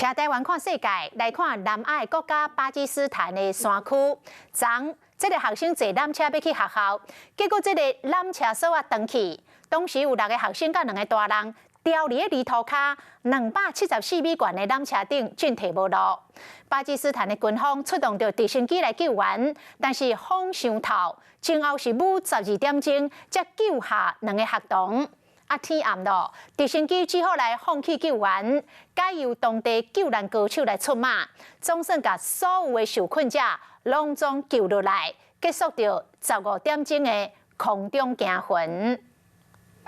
徛台灣看世界，來看南亞國家巴基斯坦的山區。昨這个學生坐纜車欲去學校，結果這个纜車索仔斷去，當時有六个學生佮兩个大人牢佇咧泥塗跤，274米懸的纜車頂進退無路。巴基斯坦的軍方出動著直升機來救援，但是風傷透，前後是舞12點鐘才救下兩个學童。啊，天暗咯，直升機只好來放棄救援，改由當地救難高手來出馬，總算共所有的受困者攏總救落來，結束著15點鐘的空中驚魂。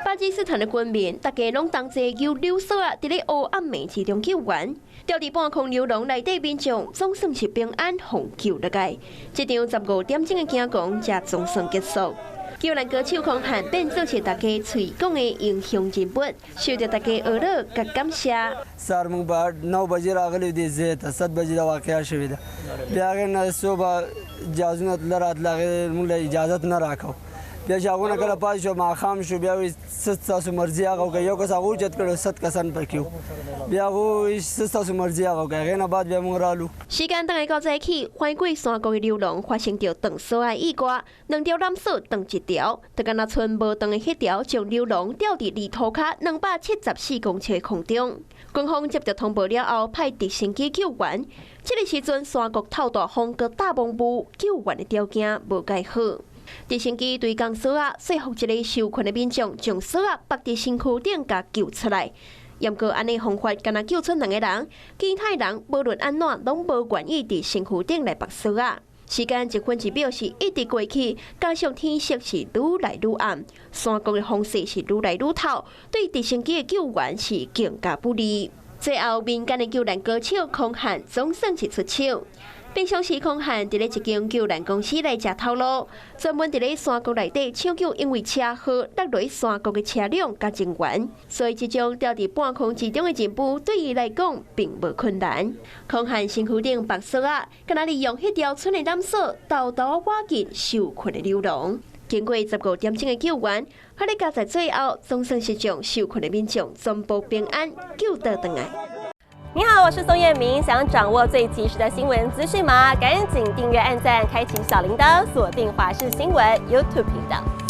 巴基斯坦的軍民，大家攏同齊用溜索仔，佇咧黑暗暝之中救援，吊佇半空溜廊內底民眾總算是平安予救落來。這場15點鐘的驚狂，才總算結束。救難高手空漢變做是大家喙講的英雄人物，受著大家呵咾佮感謝。 سهار موږ به 9 بجې راغلي دي ځای ته، 7 بجې دا واقعه شوې ده. بیا هغې نه څو به جهازونه تله راتله، هغې موږ له اجازت نه راکاو. بیا چې هغونه کله پاتې شو، ماښام شو، بیا وایي څه ستاسو مرضي هغه وکړئ. یو کس هغه اوچت کړو، ست کسان پکې وو. بیا هغه وایي څه ستاسو مرضي هغه وکړئ. هغې نه بعد بیا موږ رالو. 時間轉來較早起，翻過山谷的溜廊發生著斷索仔意外，兩條纜索斷一條，就敢若賰無斷的彼條，將溜廊吊佇泥塗跤274公尺的空中。軍方接著通報了後，派直升機救援。這个時陣山谷透大風，閣罩濛霧，救援的條件無蓋好。直升機對降索仔，說服一个受困的民眾，將索仔縛佇身軀頂，共救出來。毋過按呢方法，干焦救出兩个人，其他人無論按怎，攏無願意佇身軀頂來縛索仔。時間一分一秒是一直過去，加上天色是愈來愈暗，山谷的風勢是愈來愈透，對直升機的救援是更加不利。最後，民間的救難高手空漢總算是出手。平常時空漢佇咧一間救難公司來食頭路，專門佇咧山谷內底搶救因為車禍落落山谷的車輛佮人員，所以這種吊佇半空之中的任務對伊來講並無困難。空漢身軀頂縛索仔，敢若利用彼條賰的纜索，偷偷挖進受困的溜廊。經過15點鐘的救援，哈咧加在最後，總算是將受困的民眾全部平安救倒轉來。你好，我是宋燕明。想掌握最及時的新聞資訊嗎？趕緊訂閱、按讚、開啟小鈴鐺，鎖定華視新聞 YouTube 頻道。